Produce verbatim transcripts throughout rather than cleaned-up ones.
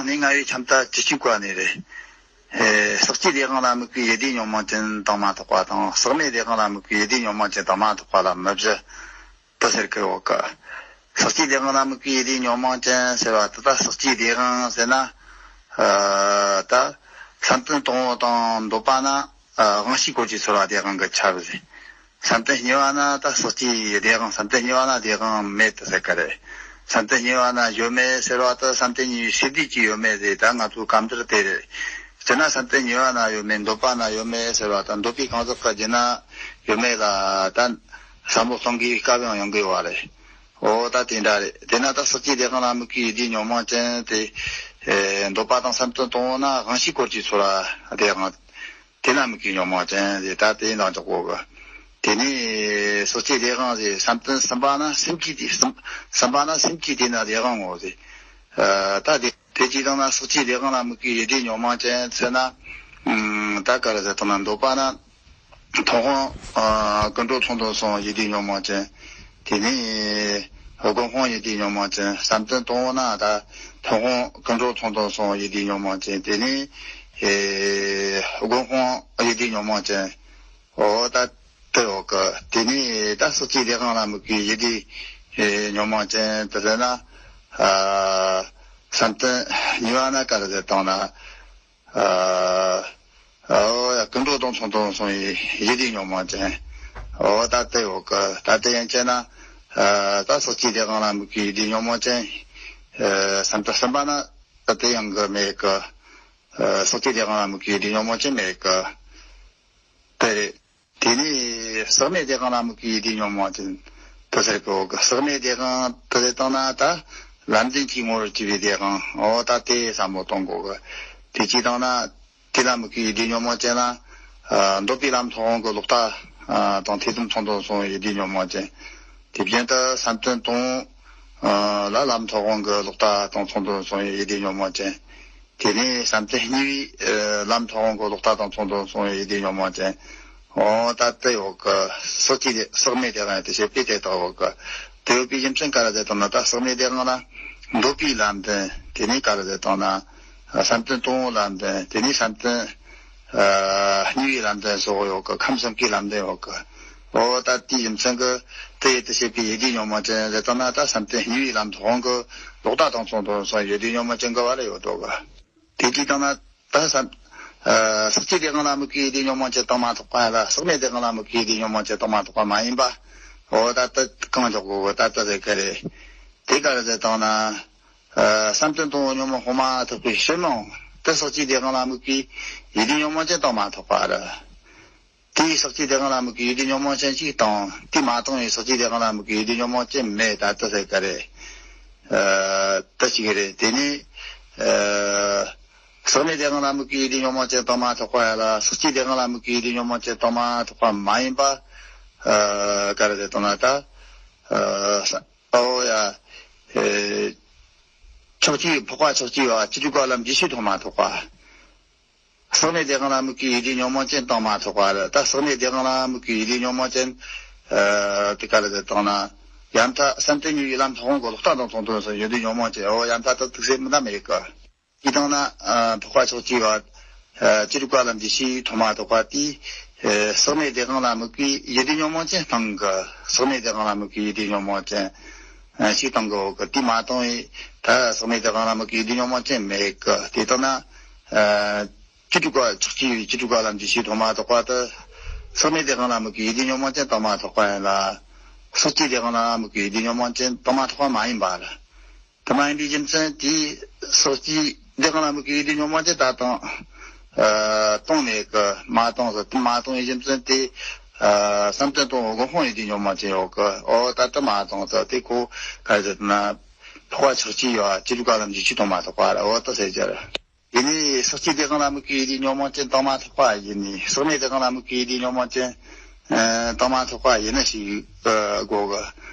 གནས་ལྔ་བའི་ཁྱིམ་ཐ་བཅུ་གཅིག་པ་ནས་རེད། ཨེ། ཟག་བཅས་ལས་དབང་ལ་དམིགས་པའི་ཡིད་བདེ་ཉོན་མོངས་ཅན་དྭངས་མ་ཐག་པ་དང་། ཟག་མེད་ལས་དབང་ལ་དམིགས་པའི་ཡིད་བདེ་ཉོན་མོངས་ཅན་དྭངས་མ་ཐག་པ་ལ་མི་བཞི་དུ་ཟེར་གི་ཡོད་གི། ཟག་བཅས་ལས་དབང་ལ་དམིགས་པའི་ཡིད་བདེ་ཉོན་མོངས་ཅན་ཟེར་བ་དེ་ད་ཟག་བཅས་ལས་དབང་ཟེར་ན། ཨ། ད་བསམ་གཏན་དང་པོ་དང་འདོད་པ་ན། ཨ། དབང་ཤེས་སྐོར་གྱི་ཚོར་བ་ལས་དབང་གི་ཁྱབ་ཟེར། བསམ་གཏན་གཉིས་པ་ན་ད་ཟག་བཅས་ལས་དབང་། བསམ་གཏན་གཉིས་པ་ན་ལས་དབང་མེད་དུ་ཟེར་གི་རེད། བསམ་གཏན་གཉིས་པ་ན་ཡོད་མེད་ཟེར་བ་དེ་བསམ་གཏན་གཉིས་པའི་ཤེས་ལྡན་གྱི་ཡོད་མེད་ཟེར། ད་ང་ཚོའི་སྐབས་འདིར་དེ་རེད། སྤྱིར་ན་བསམ་གཏན་གཉིས་པ་ན་ཡོད་མེད། འདོད་པ་ན་ཡོད་མེད་ཟེར་བ་དང་། འདོད་པའི་གང་ཟག་གི་རྒྱུད་ན་ཡོད་མེད་ལ་ད་བསམ་བློ་གཏོང་གི་སྐབས་ཡང་ཡོང་གི་ཡོད་པ་རེད། འོ་ད་དེ་འདྲ་རེད། དེས་ན་ད་ཟག་བཅས་ལས་དབང་ལ་དམིགས་པའི་ཡིད་བདེ་ཉོན་མོངས་ཅན་དེ། ཨེ། འདོད་པ་དང་བསམ་གཏན་དང་པོ་ན་དབང་ཤེས་སྐོར་གྱི་ཚོར་བ་ལས་དབང་། དེ་ལ་དམིགས་པའི་ཉོན་མོངས་ཅན་ཟེར། ད་དེ་ཡིན་དང་འཇོག་གོ་གི། དེ་ནས་ཟག་བཅས་ལས་དབང་ཟེར། བསམ་གཏན་གསུམ་པ་ན་སེམས་བསྐྱེད་དེ། གསུམ་གསུམ་པ་ན་སེམས་བསྐྱེད་དེ་ན་ལས་དབང་ངོ་ཟེར། ཨ། ད་དེ་དེ་གཅིག་དང་ན་ཟག་བཅས་ལས་དབང་ལ་དམིགས་པའི་ཡིད་བདེ་ཉོན་མོངས་ཅན་ཟེར་ན། ཨུམ། ད་ག་རེ་ཟེར་དང་ན་འདོད་པ་ན། མཐོང་སྒོམ། ཨ། ཀུན་འགྲོ་ཚོགས་དང་ཟུང་ཡིད་བདེ་ཉོན་མོངས་ཅན། དེ་ནས་སྒོམ་སྒོམ་ཡིད་བདེ་ཉོན་མོངས་ཅན། བསམ་གཏན་དང་པོ་ན་ད་མཐོང་སྒོམ་ཀུན་འགྲོ་ཚོགས་དང་ཟུང་ཡིད་བདེ་ཉོན་མོངས་ཅན། དེ་ནས། ཨེ། སྒོམ་སྒོམ་ཡིད་བདེ་ཉོན་མོངས་ཅན། འོ་ད་དེ་ཡོད་གི། དེ་ནས་ད་ཟག་བཅས་ལས་དབང་ལ་དམིགས་པའི་ཡིད་བདེ་ཉོན་མོངས་ཅན་དེ་ཟེར་ན། ཨ། བསམ་གཏན་གཉིས་པ་ན་ག་རེ་ཟེར་དང་ན། ཨ། འོ་ཡ། ཀུན་འགྲོ་དང་ཚོགས་དང་ཟུང་བའི་ཡིད་བདེ་ཉོན་མོངས་ཅན། འོ་ད་དེ་ཡོད་གི། ད་དེ་ཡན་ཆད་ན། ཨ། ད་ཟག་བཅས་ལས་དབང་ལ་དམིགས་པའི་ཡིད་བདེ་ཉོན་མོངས་ཅན། ཨ། བསམ་གཏན་གསུམ་པ་ན་ད་དེ་ཡང་གི་མེད་གི། ཨ། ཟག་བཅས་ལས་དབང་ལ་དམིགས་པའི་ཡིད་བདེ་ཉོན་མོངས་ཅན་མེད་གི། དེ་རེད། དེ་ནས་ཟག་མེད་ལས་དབང་ལ་དམིགས་པའི་ཡིད་བདེ་ཉོན་མོངས་ཅན་དེ་ཟེར་གི་ཡོད་གི། ཟག་མེད་ལས་དབང་དེ་ལས་བཏང་ན་ད་ལམ་བདེན་གྱི་ངོ་བོར་གྱུར་པའི་ལས་དབང་། འོ་ད་དེ་བསམ་བློ་གཏོང་དགོས་གི། དེ་གཅིག་དང་ན་དེ་ལ་དམིགས་པའི་ཡིད་བདེ་ཉོན་མོངས་ཅན་ལ། ཨ། འདོད་པའི་ལམ་མཐོང་སྒོམ་གི་ལོག་ལྟ། ཨ། དང་ཐེ་ཚོམ་ཚོགས་དང་ཟུང་བའི་ཡིད་བདེ་ཉོན་མོངས་ཅན། དེ་བཞིན་དུ་བསམ་གཏན་དང་པོ། ཨ། ལ་ལམ་མཐོང་སྒོམ་གི་ལོག་ལྟ་དང་ཚོགས་དང་ཟུང་བའི་ཡིད་བདེ་ཉོན་མོངས་ཅན། དེ་ནས་བསམ་གཏན་གཉིས་པའི། ཨ། ལམ་མཐོང་སྒོམ་གི་ལོག་ལྟ་དང་ཚོགས་དང་ཟུང་བའི་ཡིད་བདེ་ཉོན་མོངས་ཅན། འོ་ད་དེ་ཡོད་གི། ཟག་བཅས་ཟག་མེད་ལས་དབང་དེ་བྱེད་པའི་དེ་དག་ཡོད་གི། དེ་ཡོད་པའི་རྒྱུ་མཚན་ག་རེ་ཟེར་དང་ན། ད་ཟག་མེད་ལས་དབང་ལ་འདོད་པའི་ལམ་བདེན། དེ་ནས་ག་རེ་ཟེར་དང་ན། བསམ་གཏན་དང་པོའི་ལམ་བདེན། དེ་ནས་བསམ་གཏན། ཨ། གཉིས་པའི་ལམ་བདེན་སོགས་ཡོད་གི། ཁམས་གསུམ་གྱི་ལམ་བདེན་ཡོད་གི། འོ་ད་དེའི་རྒྱུ་མཚན་གྱིས་དེ་ཡི་དེ་བྱེད་པའི་ཡིད་བདེ་ཉོན་མོངས་ཅན་ལས་བཏང་ན། ད་བསམ་གཏན་གཉིས་པའི་ལམ་མཐོང་སྒོམ་གི་ལོག་ལྟ་དང་ཚོགས་དང་ཟུང་ཡིད་བདེ་ཉོན་མོངས་ཅན་གྱི་བར་ལ་ཡོད་དོ་གི། དེ་གཅིག་དང་ན་ད་བསམ། ཨ། ཟག་བཅས་ལས་དབང་ལ་དམིགས་པའི་ཡིད་བདེ་ཉོན་མོངས་ཅན་དྭངས་མ་ཐག་པ་ལ། ཟག་མེད་ལས་དབང་ལ་དམིགས་པའི་ཡིད་བདེ་ཉོན་མོངས་ཅན་དྭངས་མ་ཐག་པ་མ་ཡིན་པ། འོ་ད་དེ་གང་འཇོག་དགོས་གི། ད་དེ་ཟེར་གི་རེད། དེ་ག་རེ་ཟེར་དང་ན། ཨ། བསམ་གཏན་དང་པོ་ཉོན་མོངས་དྭངས་མ་ཐག་པའི་ཕྱིར་མིང་དེ་ཟག་བཅས་ལས་དབང་ལ་དམིགས་པའི་ཡིད་བདེ་ཉོན་མོངས་ཅན་དྭངས་མ་ཐག་པ་རེད། དེའི་ཟག་བཅས་ལས་དབང་ལ་དམིགས་པའི་ཡིད་བདེ་ཉོན་མོངས་ཅན་ཞིག་དང་། དེ་མ་བཏང་བའི་ཟག་བཅས་ལས་དབང་ལ་དམིགས་པའི་ཡིད་བདེ་ཉོན་མོངས་ཅན་མེད། ད་དེ་ཟེར་གི་རེད། ཨ། དེ་གཅིག་རེད། དེ་ནས། ཨ། ཟག་མེད་ལས་དབང་ལ་དམིགས་པའི་ཡིད་བདེ་ཉོན་མོངས་ཅན་དྭངས་མ་ཐག་པ་ཡ་ལ། ཟག་བཅས་ལས་དབང་ལ་དམིགས་པའི་ཡིད་བདེ་ཉོན་མོངས་ཅན་དྭངས་མ་ཐག་པ་མ་ཡིན་པ། ཨ། ག་རེ་ཟེར་དང་ན་ད། ཨ། འོ་ཡ། ཨེ། ཕྱོགས་གཅིག་འཕགས་པ་ཕྱོགས་གཅིག་པ་བཅུ་དྲུག་པ་ལམ་བདེ་གཤེགས་ཐོག་མ་ཐོག་པ། ཟག་མེད་ལས་དབང་ལ་དམིགས་པའི་ཡིད་བདེ་ཉོན་མོངས་ཅན་དྭངས་མ་ཐོག་པ་རེད། ད་ཟག་མེད་ལས་དབང་ལ་དམིགས་པའི་ཡིད་བདེ་ཉོན་མོངས་ཅན། ཨ། དེ་ག་རེ་ཟེར་དང་ན། ཡ་མཐའ་བསམ་གཏན་གཉིས་པའི་ལམ་མཐོང་སྒོམ་གི་ལོག་ལྟ་དང་ཚོགས་དང་ཟུང་ཡིད་བདེ་ཉོན་མོངས་ཅན། འོ་ཡ་མཐའ་ད་དུག་སེལ་མི་འདམ་མེད་གི། དེ་དང་ན། ཨ། འཕགས་པ་ཕྱོགས་གཅིག་པ། ཨ། བཅུ་དྲུག་པ་ལམ་བདེ་གཤེགས་ཐོག་མ་ཐོག་པ་དེ། ཨ། ཟག་མེད་ལས་དབང་ལ་དམིགས་པའི་ཡིད་བདེ་ཉོན་མོངས་ཅན་བཏང་གི། ཟག་མེད་ལས་དབང་ལ་དམིགས་པའི་ཡིད་བདེ་ཉོན་མོངས་ཅན། ཨ། ཞིག་བཏང་གི་ཡོད་གི། དེ་མ་བཏང་བའི་ད་ཟག་མེད་ལས་དབང་ལ་དམིགས་པའི་ཡིད་བདེ་ཉོན་མོངས་ཅན་མེད་གི། དེ་དང་ན། ཨ། བཅུ་དྲུག་པ་ཕྱོགས་གཅིག་པའི་བཅུ་དྲུག་པ་ལམ་བདེ་གཤེགས་ཐོག་མ་ཐོག་པ་དེ། ཟག་མེད་ལས་དབང་ལ་དམིགས་པའི་ཡིད་བདེ་ཉོན་མོངས་ཅན་དྭངས་མ་ཐག་པ་ཡིན་ལ། ཟག་བཅས་ལས་དབང་ལ་དམིགས་པའི་ཡིད་བདེ་ཉོན་མོངས་ཅན་དྭངས་མ་ཐག་པ་མ་ཡིན་པ་རེད། དེ་མ་ཡིན་པའི་རྒྱུ་མཚན་དེས་ཟག་བཅས་ལས་དབང་ལ་དམིགས་པའི་ཡིད་བདེ་ཉོན་མོངས་ཅན་ད་དུང་། ཨ། བཏང་མེད་གི། མ་བཏང་ཟེར། དེ་མ་བཏང་བའི་རྒྱུ་མཚན་དེས། ཨ། བསམ་གཏན་དང་སྒོམ་སྒོམ་ཡིད་བདེ་ཉོན་མོངས་ཅན་ཡོད་གི། འོ་ད་དེ་མ་བཏང་ཟེར། དེ་ཁོ་ག་རེ་ཟེར་ན། འཕགས་པ་ཕྱོགས་གཅིག་པ་བཅུ་དྲུག་པ་ལམ་བདེ་གཤེགས་ཐོག་མ་ཐོག་པ་རེད། འོ་ད་ཟེར་རྒྱུ་རེད། དེ་ནས་ཟག་བཅས་ལས་དབང་ལ་དམིགས་པའི་ཡིད་བདེ་ཉོན་མོངས་ཅན་དྭངས་མ་ཐག་པ་ཡིན་ནི། ཟག་མེད་ལས་དབང་ལ་དམིགས་པའི་ཡིད་བདེ་ཉོན་མོངས་ཅན། ཨ། དྭངས་མ་ཐག་པ་ཡིན་ནི་ཞིག་ཨ། དགོས་གི།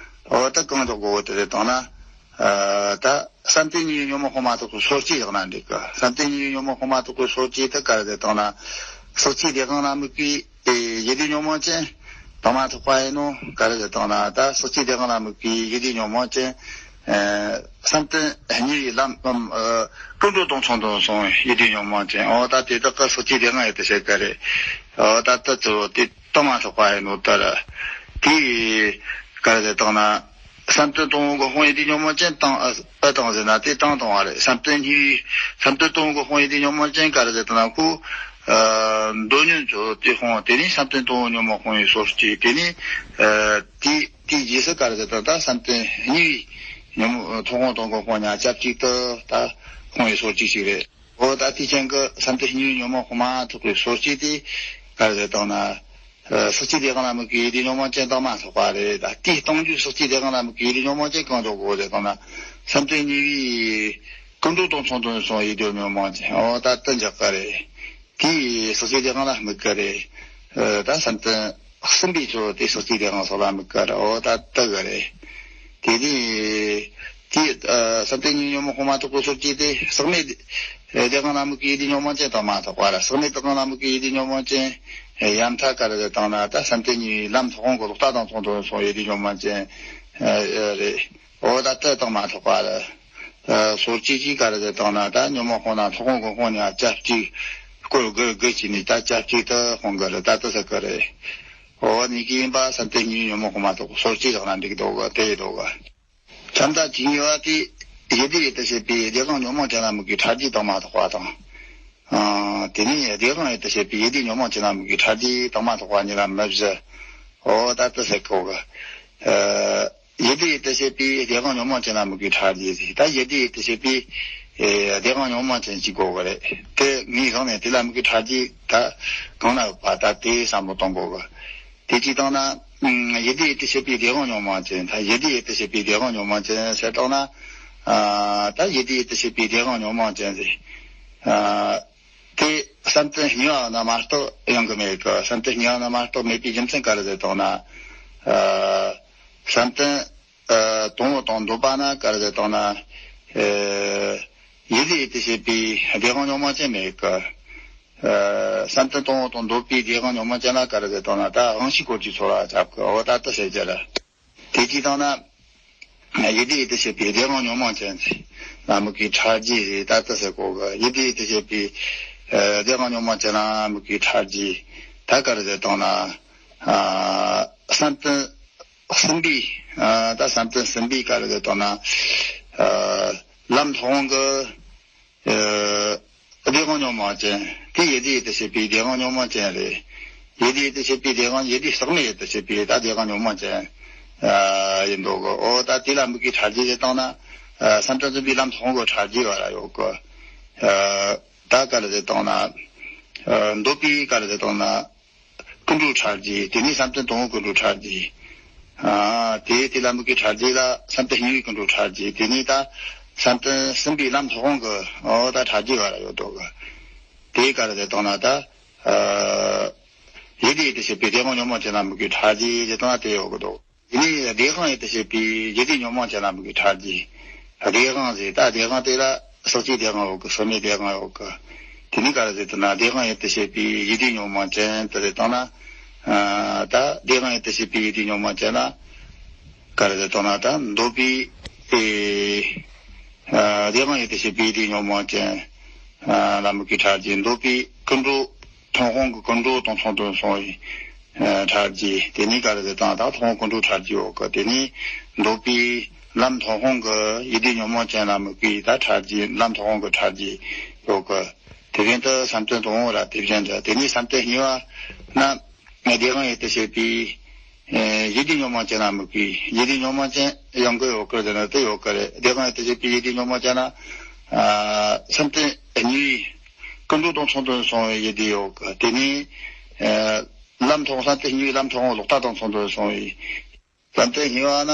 འོ་ད་གང་འཇོག་དགོས་གི་དེ་རེད་དང་ན། ཨ། ད་བསམ་གཏན་གཉིས་པའི་ཉོན་མོངས་དྭངས་མ་ཐག་པའི་སོ་སྐྱེ་བཞག་ན་འགྲིག་གི། བསམ་གཏན་གཉིས་པའི་ཉོན་མོངས་དྭངས་མ་ཐག་པའི་སོ་སྐྱེ་དེ་ག་རེ་རེད་དང་ན། ཟག་བཅས་ལས་དབང་ལ་དམིགས་པའི་ཡིད་བདེ་ཉོན་མོངས་ཅན་དྭངས་མ་ཐག་པ་ཡིན་ནོ། ག་རེ་རེད་དང་ན། ད་ཟག་བཅས་ལས་དབང་ལ་དམིགས་པའི་ཡིད་བདེ་ཉོན་མོངས་ཅན། ཨ། བསམ་གཏན་གཉིས་པའི་ལམ་ལམ་ཨ་ཀུན་འགྲོ་དང་ཚོགས་དང་ཟུང་ཡིད་བདེ་ཉོན་མོངས་ཅན། འོ་ད་དེ་དག་གི་ཟག་བཅས་བདེ་དབང་ཡོད་དུ་བྱེད་ཀ་རེད། འོ་ད་ལྟ་ཚོ་དེ་བཏང་མ་ཐག་པ་ཡིན་ནོ་ལྟར། དེ་ག་རེ་ཟེར་བཏང་ན། བསམ་གཏན་དང་པོ་གི་དཔང་ཡིད་བདེ་ཉོན་མོངས་ཅན་བཏང་ཨ་བཏང་ཟེར་ན་དེ་བཏང་བཏང་བ་རེད། བསམ་གཏན་གཉིས་པའི་བསམ་གཏན་དང་པོ་གི་དཔང་ཡིད་བདེ་ཉོན་མོངས་ཅན་ག་རེ་ཟེར་བཏང་ན་ཁོ་ཨ་མདོ་ཉོན་ཚོ་དེ་དཔང་དེ་ནས་བསམ་གཏན་དང་པོ་ཉོན་མོངས་དཔང་ཡིད་སོར་གཅིག་དེ་ནས་ཨ་དེ་དེའི་རྗེས་སུ་ག་རེ་ཟེར་བཏང་ད་བསམ་གཏན་གཉིས་པའི་ཉོན་མོངས་མཐོང་སྤང་དང་པོ་དཔང་ཉ་ཆབས་ཅིག་ཏུ་ད་དཔང་ཡིད་སོར་གཅིག་ཞིག་རེད། འོ་ད་དེ་ཅན་གྱི་བསམ་གཏན་གཉིས་པའི་ཉོན་མོངས་དཔང་མ་ཐག་པའི་སོར་གཅིག་དེ་ག་རེ་ཟེར་བཏང་ན། ཨ་ཟག་བཅས་བདེ་དབང་ལ་དམིགས་པའི་ཡིད་བདེ་ཉོན་མོངས་ཅན་བཏང་མ་ཐག་པ་རེད། ད་དེའི་སྟོང་རྒྱུ་ཟག་བཅས་བདེ་དབང་ལ་དམིགས་པའི་ཡིད་བདེ་ཉོན་མོངས་ཅན་གང་འཇོག་དགོས་ཟེར་བཏང་ན། བསམ་གཏན་གཉིས་པའི་ཀུན་འགྲོ་དང་ཚོགས་དང་ཟུང་ཡིད་བདེ་ཉོན་མོངས་ཅན། འོ་ད་དེ་འཇོག་ག་རེད། དེའི་ཟག་བཅས་བདེ་དབང་ལ་དམིགས་ག་རེད། ཨ་ད་བསམ་གཏན་གསུམ་པའི་ཚོ་དེ་ཟག་བཅས་བདེ་དབང་སོགས་ལ་དམིགས་ག་རེད། འོ་ད་དེ་ག་རེད། དེ་ནས་དེ་ཨ་བསམ་གཏན་གཉིས་པའི་ཉོན་མོངས་དཔང་མ་ཐག་པའི་སོར་གཅིག་དེ་ཟག་མེད་བདེ་དབང་ལ་དམིགས་པའི་ཡིད་བདེ་ཉོན་མོངས་ཅན་བཏང་མ་ཐག་པ་རེད། ཟག་མེད་བདེ་དབང་ལ་དམིགས་པའི་ཡིད་བདེ་ཉོན་མོངས་ཅན་ཡ་མཐའ་ག་རེ་ཟེར་བཏང་ན་ད་བསམ་གཏན་གཉིས་པའི་ལམ་མཐོང་སྤང་གི་ལོག་ལྟ་དང་ཚོགས་དང་ཟུང་ཡིད་བདེ་ཉོན་མོངས་ཅན་ཨ་རེད། འོ་ད་དེ་བཏང་མ་ཐག་པ་རེད། ཨ་སོར་གཅིག་གཅིག་ག་རེ་ཟེར་བཏང་ན་ད་ཉོན་མོངས་དཔང་ན་མཐོང་སྤང་གི་དཔང་ནི་ཨ་ཆབས་ཅིག་སྐོར་དགུ་དགུ་བྱས་ནས་ད་ཆབས་ཅིག་ཏུ་དཔང་གི་རེད། ད་དེ་ཟེར་གི་རེད། འོ་ནི་གི་ཡིན་པ་བསམ་གཏན་གཉིས་པའི་ཉོན་མོངས་དཔང་མ་ཐག་པའི་སོར་གཅིག་བཞག་ན་འགྲིག་འདུག་གི་དེ་ཡིན་འདུག་གི་བྱམས་དང་ཇི་སྙེད་པ་དེ། ཡིད་བདེ་ཡོད་དུ་བྱེད་པའི་བདེ་དབང་ཉོན་མོངས་ཅན་ལ་དམིགས་པའི་ཕྲ་རྒྱས་བཏང་མ་ཐག་པ་དང་། ཨ་དེ་ནས་བདེ་དབང་ཡོད་དུ་བྱེད་པའི་ཡིད་བདེ་ཉོན་མོངས་ཅན་ལ་དམིགས་པའི་ཕྲ་རྒྱས་བཏང་མ་ཐག་པ་གཉིས་ལ་མི་བཞི། འོ་ད་དེ་ཟེར་གོ་གི་ཨ་ཡིད་བདེ་ཡོད་དུ་བྱེད་པའི་བདེ་དབང་ཉོན་མོངས་ཅན་ལ་དམིགས་པའི་ཕྲ་རྒྱས་ཟེར། ད་ཡིད་བདེ་ཡོད་དུ་བྱེད་པའི་ཨེ་བདེ་དབང་ཉོན་མོངས་ཅན་གཅིག་གོ་གི་རེད། དེ་ངས་བཟུང་ནས་དེ་ལ་དམིགས་པའི་ཕྲ་རྒྱས་ད་གང་ན་ཡོད་པ་ད་དེ་བསམ་བློ་གཏོང་དགོས་གི་དེ་གཅིག་བཏང་ན། ཨ་ཡིད་བདེ་ཡོད་དུ་བྱེད་པའི་བདེ་དབང་ཉོན་མོངས་ཅན། ད་ཡིད་བདེ་ཡོད་དུ་བྱེད་པའི་བདེ་དབང་ཉོན་མོངས་ཅན་ཟེར་བཏང་ན། ཨ་ད་ཡིད་བདེ་ཡོད་དུ་བྱེད་པའི་བདེ་དབང་ཉོན་མོངས་ཅན་ཟེར། ཨ་དེ་བསམ་གཏན་གཉིས་པ་ན་མ་གཏོགས་ཡོང་གི་མེད་གི་བསམ་གཏན་གཉིས་པ་ན་མ་གཏོགས་མེད་པའི་རྒྱུ་མཚན་ག་རེ་ཟེར་བཏང་ན། ཨ་བསམ་གཏན་ཨ་དང་པོ་དང་འདོད་པ་ན་ག་རེ་ཟེར་བཏང་ན། ཨ་ཡིད་བདེ་ཡོད་དུ་བྱེད་པའི་བདེ་དབང་ཉོན་མོངས་ཅན་མེད་གི་ཨ་བསམ་གཏན་དང་པོ་དང་འདོད་པའི་བདེ་དབང་ཉོན་མོངས་ཅན་ལ་ག་རེ་ཟེར་བཏང་ན་ད་དབང་ཤེས་སྐོར་གྱི་ཚོར་བ་ཁྱབ་གི་འོ་ད་དེ་ཟེར་རྒྱུ་རེད། དེ་གཅིག་བཏང་ན། ཡིད་བདེ་ཡོད་དུ་བྱེད་པའི་བདེ་དབང་ཉོན་མོངས་ཅན་ལ་དམིགས་པའི་ཕྲ་རྒྱས་ད་དེ་ཟེར་གོ་གི་ཡིད་བདེ་ཡོད་དུ་བྱེད་པའི་ཨ་བདེ་དབང་ཉོན་མོངས་ཅན་ལ་དམིགས་པའི་ཕྲ་རྒྱས་ད་ག་རེ་ཟེར་བཏང་ན། ཨ་བསམ་གཏན་གསུམ་པའི་ཨ་ད་བསམ་གཏན་གསུམ་པའི་ག་རེ་ཟེར་བཏང་ན། ཨ་ལམ་མཐོང་སྤང་གི་ཨ་བདེ་དབང་ཉོན་མོངས་ཅན། དེ་ཡིད་བདེ་ཡོད་དུ་བྱེད་པའི་བདེ་དབང་ཉོན་མོངས་ཅན་རེད། ཡིད་བདེ་ཡོད་དུ་བྱེད་པའི་བདེ་དབང་ཡིད་བདེ་ཟག་མེད་ཡོད་དུ་བྱེད་པའི་ད་བདེ་དབང་ཉོན་མོངས་ཅན་ཨ་ཡིན་འདུག་གི་འོ་ད་དེ་ལ་དམིགས་པའི་ཕྲ་རྒྱས་ཞེས་བཏང་ན། ཨ་བསམ་གཏན་གསུམ་པའི་ལམ་མཐོང་སྤང་གི་ཕྲ་རྒྱས་བ་ར་ཡོད་གི་ཨ་ད་ག་རེ་ཟེར་བཏང་ན། ཨ་འདོད་པའི་ག་རེ་ཟེར་བཏང་ན། ཀུན་འགྲོའི་ཕྲ་རྒྱས། དེ་ནས་བསམ་གཏན་དང་པོ་ཀུན་འགྲོའི་ཕྲ་རྒྱས། ཨ་དེ་དེ་ལ་དམིགས་པའི་ཕྲ་རྒྱས་ལ་བསམ་གཏན་གཉིས་པའི་ཀུན་འགྲོའི་ཕྲ་རྒྱས། དེ་ནས་ད་བསམ་གཏན་གསུམ་པའི་ལམ་མཐོང་སྤང་གི་འོ་ད་ཕྲ་རྒྱས་བ་ར་ཡོད་དོ་གི་དེ་ག་རེ་ཟེར་བཏང་ན་ད། ཨ་ཡིད་བདེ་ཡོད་དུ་བྱེད་པའི་བདེ་དབང་ཉོན་མོངས་ཅན་ལ་དམིགས་པའི་ཕྲ་རྒྱས་ཞེས་བཏང་ན་དེ་ཡོད་གི་འདུག་དེ་ནས་བདེ་དབང་ཡོད་དུ་བྱེད་པའི་ཡིད་བདེ་ཉོན་མོངས་ཅན་ལ་དམིགས་པའི་ཕྲ་རྒྱས། བདེ་དབང་ཟེར་ད་བདེ་དབང་དེ་ལ་ཟག་བཅས་བདེ་དབང་ཡོད་གི་ཟག་མེད་བདེ་དབང་ཡོད་གི་དེ་ནས་ག་རེ་ཟེར་བཏང་ན་བདེ་དབང་ཡོད་དུ་བྱེད་པའི་ཡིད་བདེ་ཉོན་མོངས་ཅན་དེ་ཟེར་བཏང་ན། ཨ་ད་བདེ་དབང་ཡོད་དུ་བྱེད་པའི་ཡིད་བདེ་ཉོན་མོངས་ཅན་ལ་ག་རེ་ཟེར་བཏང་ན་ད་འདོད་པའི་ཨེ་ཨ་བདེ་དབང་ཡོད་དུ་བྱེད་པའི་ཡིད་བདེ་ཉོན་མོངས་ཅན་ཨ་ལ་དམིགས་པའི་ཕྲ་རྒྱས། འདོད་པའི་ཀུན་འགྲོ་མཐོང་སྤང་གི་ཀུན་འགྲོ་དང་ཚོགས་དང་ཟུང་ཡི་ཨ་ཕྲ་རྒྱས། དེ་ནས་ག་རེ་ཟེར་བཏང་ད་མཐོང་སྤང་ཀུན་འགྲོའི་ཕྲ་རྒྱས་ཡོད་གི་དེ་ནས་འདོད་པའི་ལམ་མཐོང་སྤང་གི་ཡིད་བདེ་ཉོན་མོངས་ཅན་ལ་དམིགས་པའི་ད་ཕྲ་རྒྱས་ལམ་མཐོང་སྤང་གི་ཕྲ་རྒྱས་ཡོད་གི་དེ་བཞིན་དུ་བསམ་གཏན་དང་པོ་ར་དེ་བཞིན་དུ་དེ་ནས་བསམ་གཏན་གཉིས་པ་ན། བདེ་དབང་ཡོད་དུ་བྱེད་པའི་ཨེ་ཡིད་བདེ་ཉོན་མོངས་ཅན་ལ་དམིགས་པའི་ཡིད་བདེ་ཉོན་མོངས་ཅན་ཡོང་གི་ཡོད་གི་དེ་ནི་དེ་ཡོད་གི་རེད། བདེ་དབང་ཡོད་དུ་བྱེད་པའི་ཡིད་བདེ་ཉོན་མོངས་ཅན་ལ་ཨ་བསམ་གཏན་གཉིས་པའི་ཀུན་འགྲོ་དང་ཚོགས་དང་ཟུང་བའི་ཡིད་བདེ་ཡོད་གི་དེ་ནས་ཨ་ལམ་མཐོང་བསམ་གཏན་གཉིས་པའི་ལམ་མཐོང་ལོག་ལྟ་དང་ཚོགས་དང་ཟུང་བའི་བསམ་གཏན་གཉིས་པ་ན།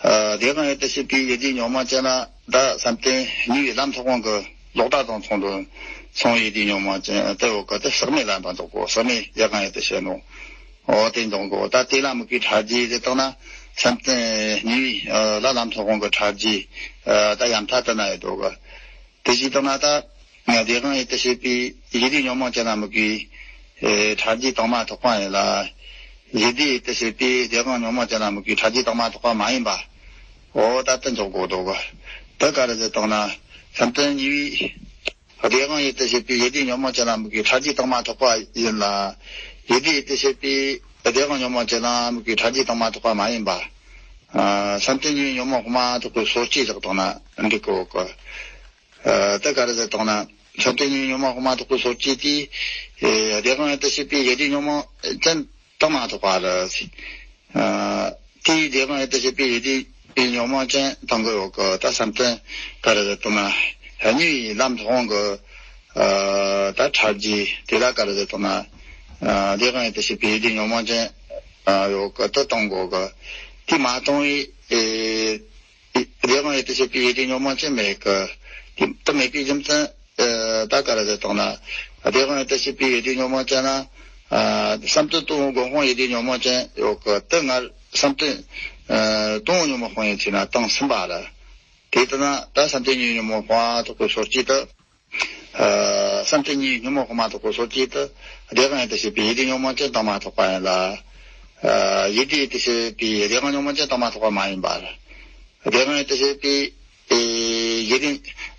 ཨ་བདེ་དབང་ཡོད་དུ་བྱེད་པའི་ཡིད་བདེ་ཉོན་མོངས་ཅན་ལ་ད་བསམ་གཏན་གཉིས་པའི་ལམ་མཐོང་སྤང་གི་ལོག་ལྟ་དང་ཚོགས་དང་ཟུང་ཡིད་བདེ་ཉོན་མོངས་ཅན་དེ་འོག་གི་དེ་ཟག་མེད་ལ་འདང་འཇོག་གོ་ཟག་མེད་བདེ་དབང་ཡོད་དུ་བྱེད་ནོ། འོ་དེ་འདང་གོ་ད་དེ་ལ་དམིགས་པའི་ཕྲ་རྒྱས་དེ་བཏང་ན་བསམ་གཏན་གཉིས་པའི་ཨ་ལ་ལམ་མཐོང་སྤང་གི་ཕྲ་རྒྱས་ཨ་ད་ཡ་མཐའ་དེ་ན་ཡོད་དོ་གི་དེ་བཞིན་དུ་ན་ད། བདེ་དབང་ཡོད་དུ་བྱེད་པའི་ཡིད་བདེ་ཉོན་མོངས་ཅན་ལ་དམིགས་པའི་ཨེ་ཕྲ་རྒྱས་བཏང་མ་ཐག་པ་ཡིན་ལ། ཡིད་བདེ་ཡོད་དུ་བྱེད་པའི་བདེ་དབང་ཉོན་མོངས་ཅན་ལ་དམིགས་པའི་ཕྲ་རྒྱས་བཏང་མ་ཐག་པ་མ་ཡིན་པ། འོ་ད་དེ་འཇོག་དགོས་འདུག་གི་ད་ག་རེ་ཟེར་བཏང་ན། བསམ་གཏན་གཉིས་པའི་བདེན་དབང་ཡུལ་དུ་བྱེད་པའི་ཡིད་བདེ་ཉོན་མོངས་ཅན་ལ་དམིགས་པའི་ཕྲ་རྒྱས་དྭངས་མ་ཐེག་པ་ཡིན་ལ། ཡིད་བདེ་ཡུལ་དུ་བྱེད་པའི་བདེན་དབང་ཉོན་མོངས་ཅན་ལ་དམིགས་པའི་ཕྲ་རྒྱས་དྭངས་མ་ཐེག་པ་མ་ཡིན་པ། ཨ། བསམ་གཏན་གཉིས་པའི་ཉོན་མོངས་དཔུང་མ་ཐེག་པའི་སོ་སྐྱེ་བཞག་བཏང་ན་འགྲིག་གོ་གི། ཨ། ད་ག་རེ་ཟེར་བཏང་ན། བསམ་གཏན་གཉིས་པའི་ཉོན་མོངས་དཔུང་མ་ཐེག་པའི་སོ་སྐྱེ་དེ། ཨེ། བདེན་དབང་ཡུལ་དུ་བྱེད་པའི་ཡིད་བདེ་ཉོན་མོངས་ཅན་དྭངས་མ་ཐེག་པ་རེད། ཨ། དེའི་བདེན་དབང་ཡུལ་དུ་བྱེད་པའི་ཡིད་བདེ་ཉོན་མོངས་ཅན་དྭངས་གི་ཡོད་གི། ད་བསམ་གཏན་ག་རེ་ཟེར་བཏང་ན། གཉིས་པའི་ལམ་མཐོང་གི། ཨ། ད་ཕྲ་རྒྱས་དེ་ལ་ག་རེ་ཟེར་བཏང་ན། ཨ། བདེན་དབང་ཡུལ་དུ་བྱེད་པའི་ཡིད་བདེ་ཉོན་མོངས་ཅན། ཨ། ཡོད་གི། དེ་དྭངས་གོ་གི། དེ་མ་དྭངས་པའི། ཨེ། བདེན་དབང་ཡུལ་དུ་བྱེད་པའི་ཡིད་བདེ་ཉོན་མོངས་ཅན་མེད་གི། དེ་དེ་མེད་པའི་རྒྱུ་མཚན། ཨ། ད་ག་རེ་ཟེར་བཏང་ན། བདེན་དབང་ཡུལ་དུ་བྱེད་པའི་ཡིད་བདེ་ཉོན་མོངས་ཅན་ལ། ཨ། བསམ་གཏན་དང་པོའི་སྒོམ་དཔང་ཡིད་བདེ་ཉོན་མོངས་ཅན་ཡོད་གི། དེ་སྔར་བསམ་གཏན། ཨ། དང་པོའི་ཉོན་མོངས་དཔང་ཡིན་ཚེ་ན་དྭངས་ཟིན་པ་རེད། དེ་ལྟར་ན་ད་བསམ་གཏན་གཉིས་པའི་ཉོན་མོངས་དཔུང་མ་ཐེག་པའི་སོ་སྐྱེ་དེ། ཨ། བསམ་གཏན་གཉིས་པའི་ཉོན་མོངས་དཔུང་མ་ཐེག་པའི་སོ་སྐྱེ་དེ། བདེན་དབང་ཡུལ་དུ་བྱེད་པའི་ཡིད་བདེ་ཉོན་མོངས་ཅན་དྭངས་མ་ཐེག་པ་ཡིན་ལ། ཨ། ཡིད་བདེ་ཡུལ་དུ་བྱེད་པའི་བདེན་དབང་ཉོན་མོངས་ཅན་དྭངས་མ་ཐེག་པ་མ་ཡིན་པ་རེད། བདེན་དབང་ཡུལ་དུ་བྱེད་པའི། ཨེ། ཡིད་བདེ།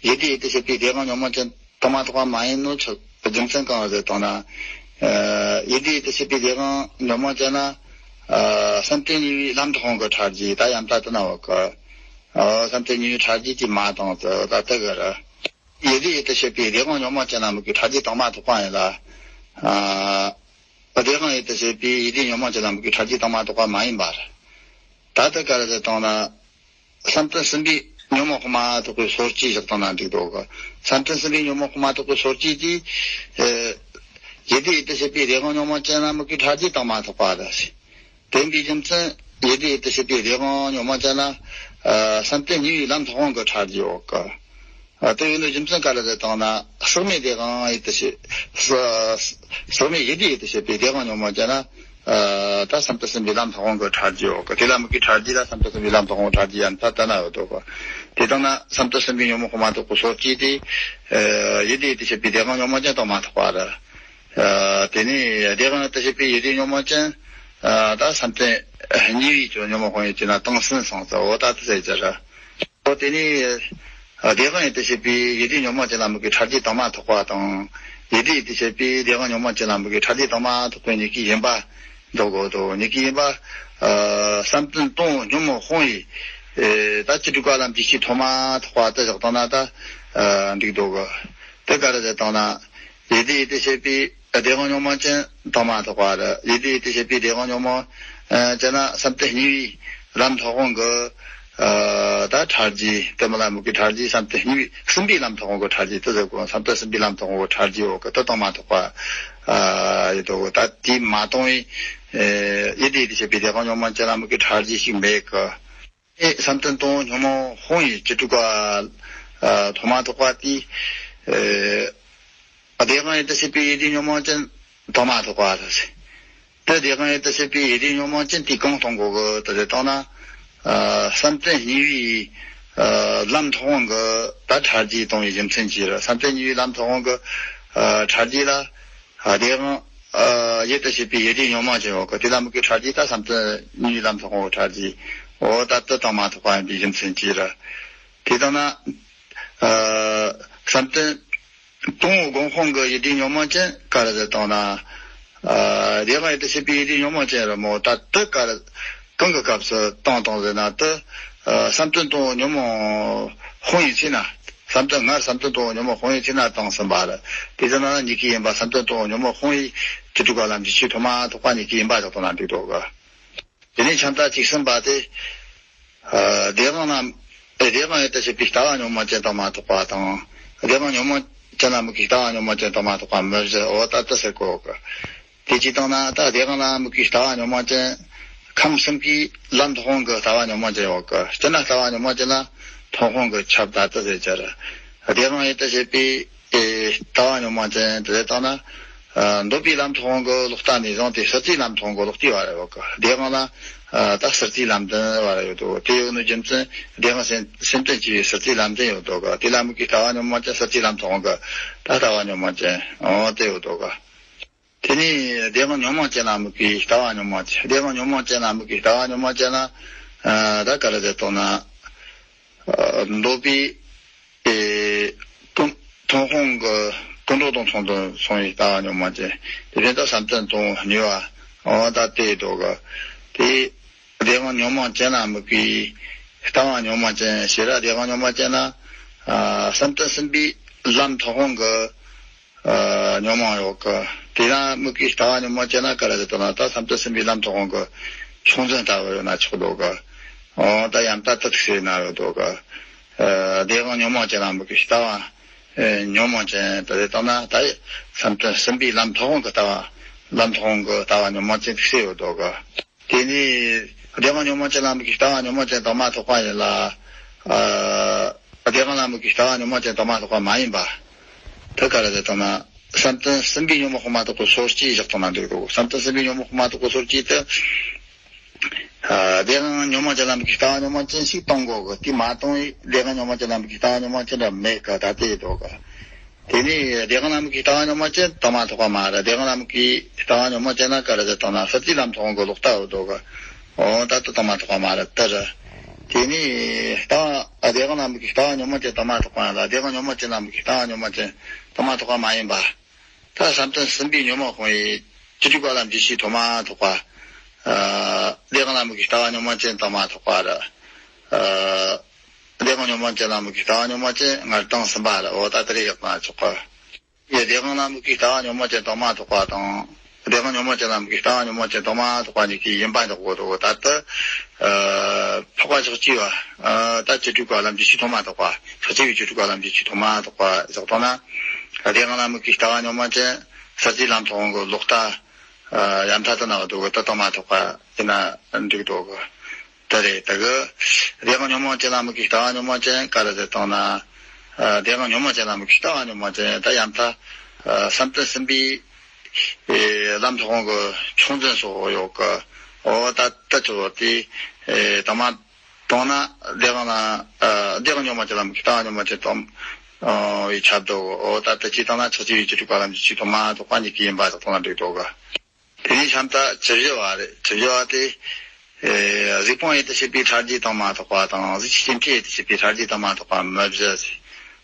ཡིད་བདེ་ཡུལ་དུ་བྱེད་པའི་བདེན་དབང་ཉོན་མོངས་ཅན་དྭངས་མ་ཐེག་པ་མ་ཡིན་ནོ་ཆོས་རྒྱུ་མཚན་གང་རེད་ཟེར་བཏང་ན། ཨ། ཡིད་བདེ་ཡུལ་དུ་བྱེད་པའི་བདེན་དབང་ཉོན་མོངས་ཅན་ལ། ཨ། བསམ་གཏན་གཉིས་པའི་ལམ་མཐོང་གི་ཕྲ་རྒྱས་ད་ཡང་དག་ཏུ་ན་བ་གི། ཨ། བསམ་གཏན་གཉིས་པའི་ཕྲ་རྒྱས་ཀྱིས་མ་དྭངས་ཏེ་ད་ལྟ་གི་རེད། ཡིད་བདེ་ཡུལ་དུ་བྱེད་པའི་བདེན་དབང་ཉོན་མོངས་ཅན་ལ་དམིགས་པའི་ཕྲ་རྒྱས་དྭངས་མ་ཐེག་པ་ཡིན་ལ། ཨ། བདེན་དབང་ཡུལ་དུ་བྱེད་པའི་ཡིད་བདེ་ཉོན་མོངས་ཅན་ལ་དམིགས་པའི་ཕྲ་རྒྱས་དྭངས་མ་ཐེག་པ་མ་ཡིན་པ་རེད། ད་ལྟ་ག་རེ་ཟེར་བཏང་ན། བསམ་གཏན་གསུམ་པའི་ཉོན་མོངས་དཔུང་མ་ཐེག་པའི་སོ་སྐྱེ་བཞག་བཏང་ན་འགྲིག་འདུག་གི། བསམ་གཏན་གསུམ་པའི་ཉོན་མོངས་དཔུང་མ་ཐེག་པའི་སོ་སྐྱེ་དེ། ཨེ། ཡིད་བདེ་ཡུལ་དུ་བྱེད་པའི་བདེན་དབང་ཉོན་མོངས་ཅན་ལ་དམིགས་པའི་ཕྲ་རྒྱས་དྭངས་མ་ཐེག་པ་རེད། དེ་ཡིན་པའི་རྒྱུ་མཚན་ཡིད་བདེ་ཡུལ་དུ་བྱེད་པའི་བདེན་དབང་ཉོན་མོངས་ཅན་ལ། ཨ། བསམ་གཏན་གཉིས་པའི་ལམ་མཐོང་དབང་གི་ཕྲ་རྒྱས་ཡོད་གི། ཨ། དེ་ཡོད་ནོ་རྒྱུ་མཚན་ག་རེ་རེད་བཏང་ན། ཟག་མེད་བདེན་དབང་ཡུལ་དུ་བྱེད། ཟག་ཟག་མེད་ཡིད་བདེ་ཡུལ་དུ་བྱེད་པའི་བདེན་དབང་ཉོན་མོངས་ཅན་ལ། ཨ། ད་བསམ་གཏན་གསུམ་པའི་ལམ་མཐོང་དབང་གི་ཕྲ་རྒྱས་ཡོད་གི། དེ་ལ་དམིགས་པའི་ཕྲ་རྒྱས་ལ་བསམ་གཏན་གསུམ་པའི་ལམ་མཐོང་དབང་ཕྲ་རྒྱས་ཡང་དག་ཏུ་ན་ཡོད་དོ་གི། དེ་ལྟར་ན་བསམ་གཏན་གསུམ་པའི་ཉོན་མོངས་དཔུང་མ་ཐེག་པའི་སོ་སྐྱེ་དེ། ཨ། ཡིད་བདེ་ཡུལ་དུ་བྱེད་པའི་བདེན་དབང་ཉོན་མོངས་ཅན་དྭངས་མ་ཐེག་པ་རེད། ཨ། དེ་ནས་བདེན་དབང་ཡུལ་དུ་བྱེད་པའི་ཡིད་བདེ་ཉོན་མོངས་ཅན། ཨ། ད་བསམ་གཏན་གཉིས་པའི་ཉོན་མོངས་དཔུང་ཡིན་ཚེ་ན་དྭངས་ཟིན་སོང་ཙང་འོ་ད་དེ་ཟེར་གྱི་རེད། འོ་དེ་ནས། ཨ། བདེན་དབང་ཡུལ་དུ་བྱེད་པའི་ཡིད་བདེ་ཉོན་མོངས་ཅན་ལ་དམིགས་པའི་ཕྲ་རྒྱས་དྭངས་མ་ཐེག་པ་དང་། ཡིད་བདེ་ཡུལ་དུ་བྱེད་པའི་བདེན་དབང་ཉོན་མོངས་ཅན་ལ་དམིགས་པའི་ཕྲ་རྒྱས་དྭངས་མ་ཐེག་པའི་གཉིས་ཀའི་ཡིན་པ་འདོགས་དགོས་དོ། གཉིས་ཀའི་ཡིན་པ། ཨ། བསམ་གཏན་དང་པོའི་ཉོན་མོངས་དཔུང་ཡིན། ཨེ། ད་བཅུ་དྲུག་པ་ལམ་རྒྱས་བཤད་ཐོག་མ་ཐེག་པ་དེ་བཞག་བཏང་ན་ད། ཨ། འགྲིག་འདུག་གི། དེ་ག་རེ་ཟེར་བཏང་ན། ཡིད་བདེ་ཡུལ་དུ་བྱེད་པའི་བདེན་དབང་ཉོན་མོངས་ཅན་དྭངས་མ་ཐེག་པ་རེད། ཡིད་བདེ་ཡུལ་དུ་བྱེད་པའི་བདེན་དབང་ཉོན་མོངས་ཅན་ལ་བསམ་གཏན་གཉིས་པའི་ལམ་མཐོང་དབང་གི། ཨ། ད་ཕྲ་རྒྱས་དེ་མོ་ལ་དམིགས་པའི་ཕྲ་རྒྱས་བསམ་གཏན་གཉིས་པའི་གསུམ་པའི་ལམ་མཐོང་དབང་གི་ཕྲ་རྒྱས་དེ་ཟེར་གོ། བསམ་གཏན་གསུམ་པའི་ལམ་མཐོང་དབང་གི་ཕྲ་རྒྱས་འོག་གི་དེ་དྭངས་མ་ཐེག་པ། ཨ། ཡིན་འདུག་གི། ད་དེ་མ་དྭངས་པའི། ཨེ། ཡིད་བདེ་ཡུལ་དུ་བྱེད་པའི་བདེན་དབང་ཉོན་མོངས་ཅན་ལ་དམིགས་པའི་ཕྲ་རྒྱས་ཤིག་མེད་གི། ཨེ། བསམ་གཏན་དང་པོའི་ཉོན་མོངས་དཔུང་ཡིན་བཅུ་དྲུག་པ། ཨ། ཐོག་མ་ཐེག་པ་དེ། ཨེ། བདེན་དབང་ཡུལ་དུ་བྱེད་པའི་ཡིད་བདེ་ཉོན་མོངས་ཅན་དྭངས་མ་ཐེག་པ་རེད། དེ་བདེན་དབང་ཡུལ་དུ་བྱེད་པའི་ཡིད་བདེ་ཉོན་མོངས་ཅན་དེ་གང་མཐོང་དགོས་གི་དེ་རེད་བཏང་ན། ཨ། བསམ་གཏན་གཉིས་པའི། ཨ། ལམ་མཐོང་དབང་གི་ད་ཕྲ་རྒྱས་དྭངས་པའི་རྒྱུ་མཚན་གྱིས་རེད། བསམ་གཏན་གཉིས་པའི་ལམ་མཐོང་དབང་གི། ཨ། ཕྲ་རྒྱས་ལ། ཨ། བདེན་དབང་། ཨ། ཡུལ་དུ་བྱེད་པའི་ཡིད་བདེ་ཉོན་མོངས་ཅན་འོག་གི་དེ་ལ་དམིགས་པའི་ཕྲ་རྒྱས་ད་བསམ་གཏན་གཉིས་པའི་ལམ་མཐོང་དབང་གི་ཕྲ་རྒྱས། འོ་ད་དེ་དྭངས་མ་ཐེག་པ་ཡིན་པའི་རྒྱུ་མཚན་གྱིས་རེད། དེ་ལྟར་ན། ཨ། བསམ་གཏན་དང་པོའི་སྒོམ་དབང་གི་ཡིད་བདེ་ཉོན་མོངས་ཅན་ག་རེ་ཟེར་བཏང་ན། ཨ། བདེན་དབང་ཡུལ་དུ་བྱེད་པའི་ཡིད་བདེ་ཉོན་མོངས་ཅན་རེད་མོ། ད་དེ་ག་རེ་གང་གི་སྐབས་སུ་དྭངས་དྭངས་ཟེར་ན་དེ། ཨ། བསམ་གཏན་དང་པོའི་ཉོན་མོངས་དཔུང་ཡིན་ཚེ་ན། བསམ་གཏན་སྔར་བསམ་གཏན་དང་པོའི་ཉོན་མོངས་དཔུང་ཡིན་ཚེ་ན་དྭངས་ཟིན་པ་རེད། དེ་ཟེར་ན་གཉིས་ཀའི་ཡིན་པ་བསམ་གཏན་དང་པོའི་ཉོན་མོངས་དཔུང་ཡིན་བཅུ་དྲུག་པ་ལམ་རྒྱས་བཤད་ཐོག་མ་ཐེག་པ་གཉིས་ཀའི་ཡིན་པ་བཞག་བཏང་ན་འགྲིག་འདུག་གི། དེ་ནས་ཆ་མཐའ་གཅིག་ཟིན་པ་དེ། ཨ། བདེན་དབང་ལ། བདེན་དབང་ཡུལ་དུ་བྱེད་པའི་ལྟ་བ་ཉོན་མོངས་ཅན་དྭངས་མ་ཐེག་པ་དང་། བདེན་དབང་ཉོན་མོངས་ཅན་ལ་དམིགས་པའི་ལྟ་བ་ཉོན་མོངས་ཅན་དྭངས་མ་ཐེག་པ་མི་བཞི། འོ་ད་དེ་ཟེར་གོ་གི། དེ་གཅིག་བཏང་ན་ད་བདེན་དབང་ལ་དམིགས་པའི་ལྟ་བ་ཉོན་མོངས་ཅན། ཁམས་གསུམ་གྱི་ལམ་མཐོང་དབང་གི་ལྟ་བ་ཉོན་མོངས་ཅན་ཡོད་གི། སྤྱིར་ན་ལྟ་བ་ཉོན་མོངས་ཅན་ལ་མཐོང་དབང་གི་ཁྱབ་ད་དེ་ཟེར་གྱི་རེད། བདེན་དབང་ཡུལ་དུ་བྱེད་པའི། ཨེ། ལྟ་བ་ཉོན་མོངས་ཅན་དེ་ལྟར་ན། ཨ། འདོད་པའི་ལམ་མཐོང་དབང་གི་ལོག་ལྟ་ནས་བཟུང་སྟེ་གསལ་བྱེད་ལམ་མཐོང་དབང་གི་ལོག་ལྟའི་བར་ཡོད་གི། བདེན་དབང་ལ། ཨ། ད་གསལ་བྱེད་ལམ་བདུན་བར་ཡོད་དོ། དེ་ཡོད་ནོ་རྒྱུ་མཚན་བདེན་དབང་སེམས་སེམས་རྟེན་བཅས་པའི་གསལ་བྱེད་ལམ་བདུན་ཡོད་དོ་གི། དེ་ལ་དམིགས་པའི་ལྟ་བ་ཉོན་མོངས་ཅན་གསལ་བྱེད་ལམ་མཐོང་དབང་གི་ད་ལྟ་བ་ཉོན་མོངས་ཅན། འོ་དེ་ཡོད་དོ་གི། དེ་ནས་བདེན་དབང་ཉོན་མོངས་ཅན་ལ་དམིགས་པའི་ལྟ་བ་ཉོན་མོངས་ཅན། བདེན་དབང་ཉོན་མོངས་ཅན་ལ་དམིགས་པའི་ལྟ་བ་ཉོན་མོངས་ཅན་ལ། ཨ། ད་ག་རེ་ཟེར་བཏང་ན། འདོད་པའི་ཨེ་ཀུན་ཐོན་ཁུངས་ཀྱི་ཀུན་འགྲོ་དང་མཚུངས་ལྡན་སོང་བའི་ལྟ་བ་ཉོན་མོངས་ཅན། དེ་བཞིན་དུ་བསམ་གཏན་དང་གཉིས་པ། འོ་ད་དེ་ཡོད་དོ་གི། དེ་བདེན་དཔང་ཉོན་མོངས་ཅན་ལ་དམིགས་པའི་ལྟ་བ་ཉོན་མོངས་ཅན་ཞེས་ར། བདེན་དཔང་ཉོན་མོངས་ཅན་ལ་ཨ་བསམ་གཏན་གསུམ་པའི་ལམ་མཐོང་ཁུངས་ཀྱི་ཨ་ཉོན་མོངས་ཡོད་གི། དེ་ལ་དམིགས་པའི་ལྟ་བ་ཉོན་མོངས་ཅན་ལ་ག་རེ་ཟེར་ན། ད་བསམ་གཏན་གསུམ་པའི་ལམ་མཐོང་ཁུངས་ཀྱི་ཆུང་འཛིན་ལྟ་བུ་ཡོད་ན་ཆོག་དོ་གི། འོ་ད་ཡང་ད་ལྟ་ཐུག་སེ་ན་ཡོད་དོ་གི། ཨ་བདེན་དཔང་ཉོན་མོངས་ཅན་ལ་དམིགས་པའི་ལྟ་བ་ཨེ་ཉོན་མོངས་ཅན་དེ་རེད་བཏང་ན། ད་བསམ་གཏན་གསུམ་པའི་ལམ་མཐོང་ཁུངས་ཀྱི་ལྟ་བ་ལམ་མཐོང་ཁུངས་ཀྱི་ལྟ་བ་ཉོན་མོངས་ཅན་ཐུག་སེ་ཡོད་དོ་གི། དེ་ནས་བདེན་དཔང་ཉོན་མོངས་ཅན་ལ་དམིགས་པའི་ལྟ་བ་ཉོན་མོངས་ཅན་དང་མ་ཐོགས་པ་ཡིན་ལ། ཨ་བདེན་དཔང་ལ་དམིགས་པའི་ལྟ་བ་ཉོན་མོངས་ཅན་དང་མ་ཐོགས་པ་མ་ཡིན་པ། དེ་ག་རེ་ཟེར་བཏང་ན། བསམ་གཏན་གསུམ་པའི་ཉོན་མོངས་དཔག་མ་ཐོགས་པའི་སོ་སྐྱེ་བཞག་བཏང་ན་འགྲིག་འདུག། བསམ་གཏན་གསུམ་པའི་ཉོན་མོངས་དཔག་མ་ཐོགས་པའི་སོ་སྐྱེ་དེ། ཨ་བདེན་དཔང་ཉོན་མོངས་ཅན་ལ་དམིགས་པའི་ལྟ་བ་ཉོན་མོངས་ཅན་ཞིག་གཏོང་དགོས་གི། དེ་མ་གཏོང་བའི་བདེན་དཔང་ཉོན་མོངས་ཅན་ལ་དམིགས་པའི་ལྟ་བ་ཉོན་མོངས་ཅན་ར་མེད་གི། ད་དེ་ཡོད་དོ་གི། དེ་ནས་བདེན་དཔང་ལ་དམིགས་པའི་ལྟ་བ་ཉོན་མོངས་ཅན་དང་མ་ཐོགས་པ་མ་རེད། བདེན་དཔང་ལ་དམིགས་པའི་ལྟ་བ་ཉོན་མོངས་ཅན་ལ་ག་རེ་ཟེར་བཏང་ན། གསལ་བྱེད་ལམ་མཐོང་གི་ལོག་ལྟ་ཡོད་དོ་གི། འོ་ད་དེ་དང་མ་ཐོགས་པ་མ་རེད། དེ་རེད། དེ་ནས་ལྟ་བ་བདེན་དཔང་ལ་དམིགས་པའི་ལྟ་བ་ཉོན་མོངས་ཅན་དང་མ་ཐོགས་པ་ཡིན་ལ། བདེན་དཔང་ཉོན་མོངས་ཅན་ལ་དམིགས་པའི་ལྟ་བ་ཉོན་མོངས་ཅན་དང་མ་ཐོགས་པ་མ་ཡིན་པ། ད་བསམ་གཏན་གསུམ་པའི་ཉོན་མོངས་སྤོང་བའི་བཅུ་དྲུག་པ་ལ་འཇུག་ཤེས་ཐོག་མ་ཐོགས་པ། ཨ་བདེན་དཔང་ལ་དམིགས་པའི་ལྟ་བ་ཉོན་མོངས་ཅན་དང་མ་ཐོགས་པ་རེད། ཨ་བདེན་དཔང་ཉོན་མོངས་ཅན་ལ་དམིགས་པའི་ལྟ་བ་ཉོན་མོངས་ཅན་ལྔ་དང་གསུམ་པ་རེད། འོ་ད་དེ་རེ་ཡག་ན་ཆོག་གི། ཡ་བདེན་དཔང་ལ་དམིགས་པའི་ལྟ་བ་ཉོན་མོངས་ཅན་དང་མ་ཐོགས་པ་དང་། བདེན་དཔང་ཉོན་མོངས་ཅན་ལ་དམིགས་པའི་ལྟ་བ་ཉོན་མོངས་ཅན་དང་མ་ཐོགས་པ་གཉིས་ཀྱི་ཡིན་པ་འཇོག་དགོས་འདུག། ད་ལྟ་ཨ་འཕགས་པ་ཕྱག་བཅུའི་བ། ཨ་ད་བཅུ་དྲུག་པ་ལ་འཇུག་ཤེས་ཐོག་མ་ཐོགས་པ། ཕྱག་བཅུ་པའི་བཅུ་དྲུག་པ་ལ་འཇུག་ཤེས་ཐོག་མ་ཐོགས་པ་བཞག་བཏང་ན། བདེན་དཔང་ལ་དམིགས་པའི་ལྟ་བ་ཉོན་མོངས་ཅན། གསལ་བྱེད་ལམ་མཐོང་གི་ལོག་ལྟ། ཨ་ཡ་མཐའ་དེ་ན་འདུག་གི། དེ་དང་མ་ཐོགས་པ་ཡིན་ན་འགྲིག་འདུག་གི། དེ་རེད། དེ་གི་བདེན་དཔང་ཉོན་མོངས་ཅན་ལ་དམིགས་པའི་ལྟ་བ་ཉོན་མོངས་ཅན་ག་རེ་ཟེར་བཏང་ན། ཨ་བདེན་དཔང་ཉོན་མོངས་ཅན་ལ་དམིགས་པའི་ལྟ་བ་ཉོན་མོངས་ཅན་ད་ཡ་མཐའ་ཨ་བསམ་གཏན་གསུམ་པའི་ཨེ་ལམ་མཐོང་གི་ཆུང་འཛིན་སོགས་ཡོད་གི། འོ་ད་ལྟ་ཆོག་དེ་ཨེ་དང་མ་བཏང་ན། བདེན་དཔང་ལ་ཨ་བདེན་དཔང་ཉོན་མོངས་ཅན་ལ་དམིགས་པའི་ལྟ་བ་ཉོན་མོངས་ཅན་དང་ཨ་བའི་ཁྱབ་འདུག། འོ་ད་ལྟ་ཅི་བཏང་ན་ཕྱག་བཅུ་པའི་བཅུ་དྲུག་པ་ལ་འཇུག་ཤེས་ཐོག་མ་ཐོགས་པ་གཉིས་ཀྱི་ཡིན་པ་ཟེར་བཏང་ན་འགྲིག་འདུག་གི། དེ་ནས་གཤམ་དུ་བཅུ་བཞི་བ་རེད། བཅུ་བཞི་བ་དེ། ཨེ་གཟིགས་སྤང་ཡུལ་དུ་བྱེད་པའི་ཕྲ་རྒྱས་དང་མ་ཐོགས་པ་དང་། གཟིགས་ཤེས་རྟེན་འབྲེལ་ཡུལ་དུ་བྱེད་པའི་ཕྲ་རྒྱས་དང་མ་ཐོགས་པ་མི་བཞི་ཟེར།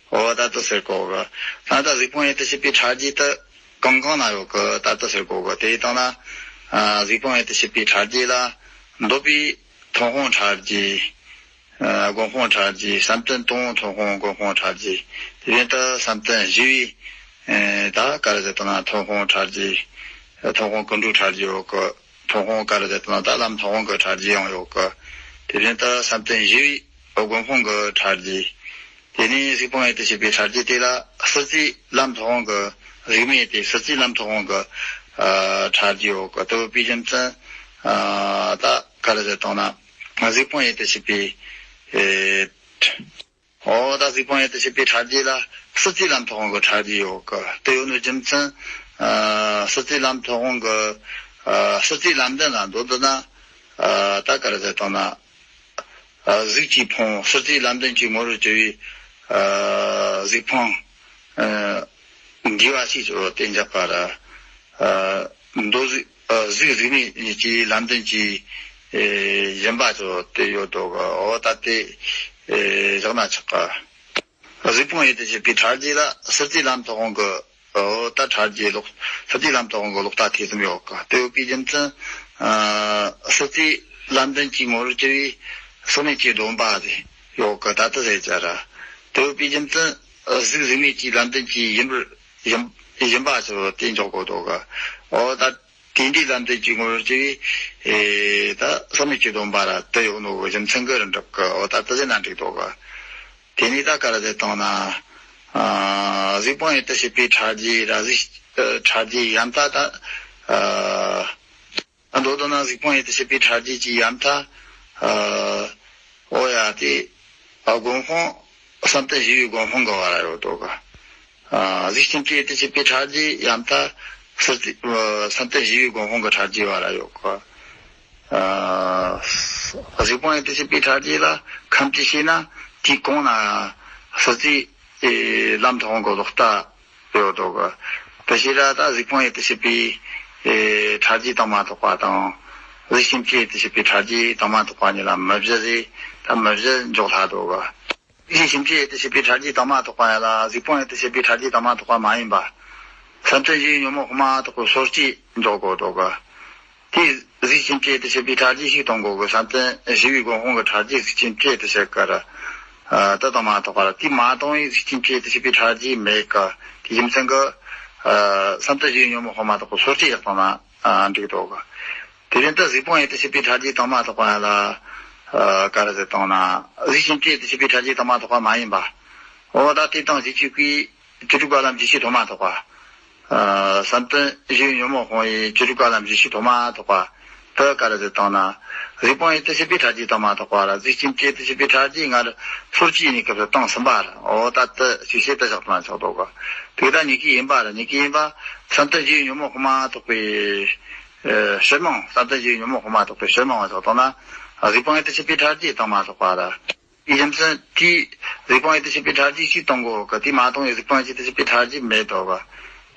འོ་ད་ལྟ་ཟེར་གོ་གི། ད་ལྟ་གཟིགས་སྤང་ཡུལ་དུ་བྱེད་པའི་ཕྲ་རྒྱས་དེ་གང་གང་ན་ཡོད་གི། ད་ལྟ་ཟེར་གོ་གི། དེ་ཡི་སྟེང་ན་ཨ་གཟིགས་སྤང་ཡུལ་དུ་བྱེད་པའི་ཕྲ་རྒྱས་ལ་འདོད་པའི་ཐོན་དཔང་ཕྲ་རྒྱས། ཨ་སྒོམ་དཔང་ཕྲ་རྒྱས། བསམ་གཏན་དང་ཐོན་དཔང་སྒོམ་དཔང་ཕྲ་རྒྱས། དེ་བཞིན་དུ་བསམ་གཏན་བཞི་པའི་ཨེ་ད་ག་རེ་ཟེར་བཏང་ན་ཐོན་དཔང་ཕྲ་རྒྱས། ཐོན་དཔང་ཀུན་འགྲོའི་ཕྲ་རྒྱས་ཡོད་གི། ཐོན་དཔང་ག་རེ་ཟེར་བཏང་ན་ད་ལམ་མཐོང་དབང་གི་ཕྲ་རྒྱས་ཡང་ཡོད་གི། དེ་བཞིན་དུ་བསམ་གཏན་བཞི་པའི་སྒོམ་དཔང་གི་ཕྲ་རྒྱས། དེ་ནས་གཟིགས་སྤང་ཡུལ་དུ་བྱེད་པའི་ཕྲ་རྒྱས་དེ་ལ་གསལ་བྱེད་ལམ་མཐོང་དབང་གི་གཟིགས་མེད་དེ་གསལ་བྱེད་ལམ་མཐོང་དབང་གི་ཨ་ཕྲ་རྒྱས་ཡོད་གི། དེ་བས་པའི་རྒྱུ་མཚན་ཨ་ད་ག་རེ་ཟེར་བཏང་ན། གཟིགས་སྤང་ཡུལ་དུ་བྱེད་པའི་ཨེ། འོ་ད་གཟིགས་སྤང་ཡུལ་དུ་བྱེད་པའི་ཕྲ་རྒྱས་ལ་གསལ་བྱེད་ལམ་མཐོང་དབང་གི་ཕྲ་རྒྱས་ཡོད་གི། དེ་ཡོད་ནོ་རྒྱུ་མཚན་ཨ་གསལ་བྱེད་ལམ་མཐོང་དབང་གི་ཨ་གསལ་བྱེད་ལམ་ལྡན་ལ་འདོད་འདོད་ན་ཨ་ད་ག་རེ་ཟེར་བཏང་ན། ཨ་གཟུགས་ཀྱིས་ཕུང་། གསལ་བྱེད་ལམ་ལྡན་གྱི་ངོ་བོར་གྱུར་པའི་ཨ་གཟུགས་ཕུང་ཨ་འགྱུར་བ་ཞིག་ཏུ་བསྟན་འཇོག་པ་ར། ཨ་མདོ་གཟུགས་ཨ་གཟུགས་གཟུགས་མེད་གཉིས་ཀྱི་ལམ་ལྡན་གྱི་ཨེ་ཡིན་པ་ཚོ་དེ་ཡོད་དོ་གི། འོ་ད་དེ་ཨེ་བཞག་ན་ཆོག་གི། གཟིགས་སྤང་ཡུལ་དུ་བྱེད་པའི་ཕྲ་རྒྱས་ལ་གསལ་བྱེད་ལམ་མཐོང་དབང་གི། འོ་ད་ཕྲ་རྒྱས་ལོག་གསལ་བྱེད་ལམ་མཐོང་དབང་གི་ལོག་ལྟ་ཐེ་ཚོམ་ཡོད་གི། དེ་ཡོད་པའི་རྒྱུ་མཚན་ཨ་གསལ་བྱེད་ལམ་ལྡན་གྱི་ངོ་བོར་གྱུར་པའི་གཟུགས་མེད་ཀྱི་སྡོམ་པ་དེ་ཡོད་གི། ད་དེ་ཟེར་བྱ་ར། དེ་ཡོད་པའི་རྒྱུ་མཚན་གཟུགས་གཟུགས་མེད་ཀྱི་ལམ་ལྡན་གྱི་ཡིན་པར་ཡིན་ཡིན་པ་ཚོ་དེ་འཇོག་དགོས་དོ་གི། འོ་ད་དེ་འདྲའི་ལམ་ལྡན་གྱི་ངོ་བོར་གྱུར་པའི་ཨེ་ད་གཟུགས་མེད་ཀྱི་སྡོམ་པ་ར་དེ་ཡོད་ནོ་གི་རྒྱུ་མཚན་གི་རིན་གྲབ་གི། འོ་ད་དེ་ཟེར་ན་འགྲིག་དོ་གི། དེ་ནས་ད་ག་རེ་ཟེར་བཏང་ན། ཨ་གཟིགས་སྤང་ཡུལ་དུ་བྱེད་པའི་ཕྲ་རྒྱས་ར་གཟིགས་ཨ་ཕྲ་རྒྱས་ཡ་མཐའ་ད་ཨ་མདོར་བསྡུ་ན་གཟིགས་སྤང་ཡུལ་དུ་བྱེད་པའི་ཕྲ་རྒྱས་ཀྱི་ཡ་མཐའ་ཨ་འོ་ཡ་དེ་ཨ་སྒོམ་དཔང་བསམ་གཏན་བཞི་པའི་སྒོམ་དཔང་གི་བར་ཡོད་དོ་གི། ཨ་གཟུགས་ཅན་གྱི་ཡུལ་དུ་བྱེད་པའི་ཕྲ་རྒྱས་ཡ་མཐའ་གསལ་བྱེད་ཨ་བསམ་གཏན་བཞི་པའི་སྒོམ་དཔང་གི་ཕྲ་རྒྱས་བར་ཡོད་གི། ཨ་གཟིགས་སྤང་ཡུལ་དུ་བྱེད་པའི་ཕྲ་རྒྱས་ལ་ཁམས་ཀྱིས་བྱས་ན་དེའི་གོང་ན་གསལ་བྱེད་ཨེ་ལམ་མཐོང་དབང་གི་ལོག་ལྟ་ཡོད་དོ་གི། དེ་བྱས་ལ་ད་གཟིགས་སྤང་ཡུལ་དུ་བྱེད་པའི་ཨེ་ཕྲ་རྒྱས་དང་མ་ཐོགས་པ་དང་། གཟུགས་ཅན་གྱི་ཡུལ་དུ་བྱེད་པའི་ཕྲ་རྒྱས་དང་མ་ཐོགས་པ་གཉིས་ལ་མི་བཞི་རེད། ད་མི་བཞི་འཇོག་སླ་དོ་གི། གཟུགས་ཅན་སྐྱེ་དུ་བྱེད་པའི་ཕྲ་རྒྱས་དྭངས་མ་ཐོགས་པ་ཡིན་ལ། གཟུགས་ཕུང་ཡུལ་དུ་བྱེད་པའི་ཕྲ་རྒྱས་དྭངས་མ་ཐོགས་པ་མ་ཡིན་པ། བསམ་གཏན་བཞི་ཡི་ཉོན་མོངས་དབུ་མ་ཐོགས་པའི་སོ་སྐྱེ་འཇོག་དགོས་འདུག་ག། དེས་གཟུགས་ཅན་སྐྱེ་དུ་བྱེད་པའི་ཕྲ་རྒྱས་ཤིག་གཏོང་དགོས་གི། བསམ་གཏན་བཞི་པའི་སྒོ་དབང་གི་ཕྲ་རྒྱས་གཟུགས་ཅན་སྐྱེ་དུ་བྱེད་ཀ་ར། ཨ། ད་དྭངས་མ་ཐོགས་པ་ར། དེ་མ་གཏོང་བའི་གཟུགས་ཅན་སྐྱེ་དུ་བྱེད་པའི་ཕྲ་རྒྱས་མེད་གི། དེ་རྒྱུ་མཚན་གི། ཨ། བསམ་གཏན་བཞི་ཡི་ཉོན་མོངས་དབུ་མ་ཐོགས་པའི་སོ་སྐྱེ་ཡག་བཏང་ན། ཨ། འགྲིག་འདུག་གི། དེ་རིང་ད་གཟུགས་ཕུང་ཡུལ་དུ་བྱེད་པའི་ཕྲ་རྒྱས་དྭངས་མ་ཐོགས་པ་ལ། ཨ། ག་རེ་ཟེར་བཏང་ན། གཟུགས་ཅན་སྐྱེ་དུ་བྱེད་པའི་ཕྲ་རྒྱས་དྭངས་མ་ཐོགས་པ་མ་ཡིན་པ། འོ་ད་དེ་དང་གཟུགས་ཅན་སྐྱེ་བྱེད་དྲུག་པ་ལམ་བཞི་ཤེས་ཐོག་མ་ཐོགས་པ། ཨ། བསམ་གཏན་བཞི་ཡི་ཉོན་མོངས་དབུང་བའི་བྱེད་དྲུག་པ་ལམ་བཞི་ཤེས་ཐོག་མ་ཐོགས་པ། ད་ག་རེ་ཟེར་བཏང་ན། གཟུགས་ཕུང་ཡུལ་དུ་བྱེད་པའི་ཕྲ་རྒྱས་དྭངས་མ་ཐོགས་པ་ར། གཟུགས་ཅན་སྐྱེ་དུ་བྱེད་པའི་ཕྲ་རྒྱས་སྔར་སོ་སྐྱེ་ཡིན་ནི་སྐབས་སུ་བཏང་ཟིན་པ་ར། འོ་ད་དེ་ཅིག་བྱས་ད་བཞག་བཏང་ན་ཆོག་འདུག་གི། དེ་ད་གཉིས་ཀ་ཡིན་པ་ར། གཉིས་ཀ་ཡིན་པ། བསམ་གཏན་བཞི་ཡི་ཉོན་མོངས་དབུ་མ་ཐོགས་པའི། ཨ། ཕྱིར་མིང་། བསམ་གཏན་བཞི་ཡི་ཉོན་མོངས་དབུ་མ་ཐོགས་པའི་ཕྱིར་མིང་བ་ཆགས་བཏང་ན། གཟུགས་ཕུང་ཡུལ་དུ་བྱེད་པའི་ཕྲ་རྒྱས་དྭངས་མ་ཐོགས་པ་ར། དེའི་རྒྱུ་མཚན་དེས་གཟུགས་ཕུང་ཡུལ་དུ་བྱེད་པའི་ཕྲ་རྒྱས་ཤིག་གཏོང་དགོས་གི། དེ་མ་གཏོང་བའི་གཟུགས་ཕུང་ཡུལ་དུ་བྱེད་པའི་ཕྲ་རྒྱས་མེད་འདུག་གི།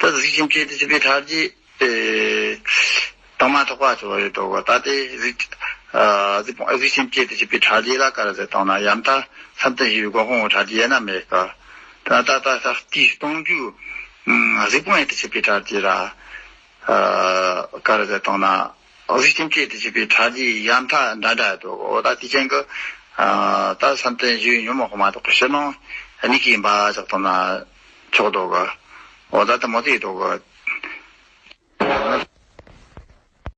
ད་གཟུགས་ཅན་སྐྱེ་དུ་བྱེད་པའི་ཕྲ་རྒྱས། ཨེ། དྭངས་མ་ཐོགས་པ་ཆོག་ཡོད་འདུག་གི། ད་དེ་གཟུགས། ཨ། གཟུགས་ཕུང་། གཟུགས་ཅན་སྐྱེ་དུ་བྱེད་པའི་ཕྲ་རྒྱས་ལ་ག་རེ་ཟེར་བཏང་ན། ཡང་ད་བསམ་གཏན་བཞི་པའི་སྒོ་དབང་གི་ཕྲ་རྒྱས་ཡིན་ན་མེད་གི། ད་ད་ད་ད་དེ་གཏོང་རྒྱུ། ཨ། གཟུགས་ཕུང་ཡུལ་དུ་བྱེད་པའི་ཕྲ་རྒྱས་ར། ཨ། ག་རེ་ཟེར་བཏང་ན། གཟུགས་ཅན་སྐྱེ་དུ་བྱེད་པའི་ཕྲ་རྒྱས་ཡང་ད་འདྲ་འདྲ་འདུག། འོ་ད་དེ་ཅན་གི། ཨ། ད་བསམ་གཏན་བཞི་ཡི་ཉོན་མོངས་དབུ་མ་ཐོགས་པའི་ཕྱིར་མིང་གཉིས་ཀ་ཡིན་པ་བཞག་བཏང་ན་ཆོག་འདུག་གི། འོ་ད་དེ་མོ་དེ་འདུག་གི།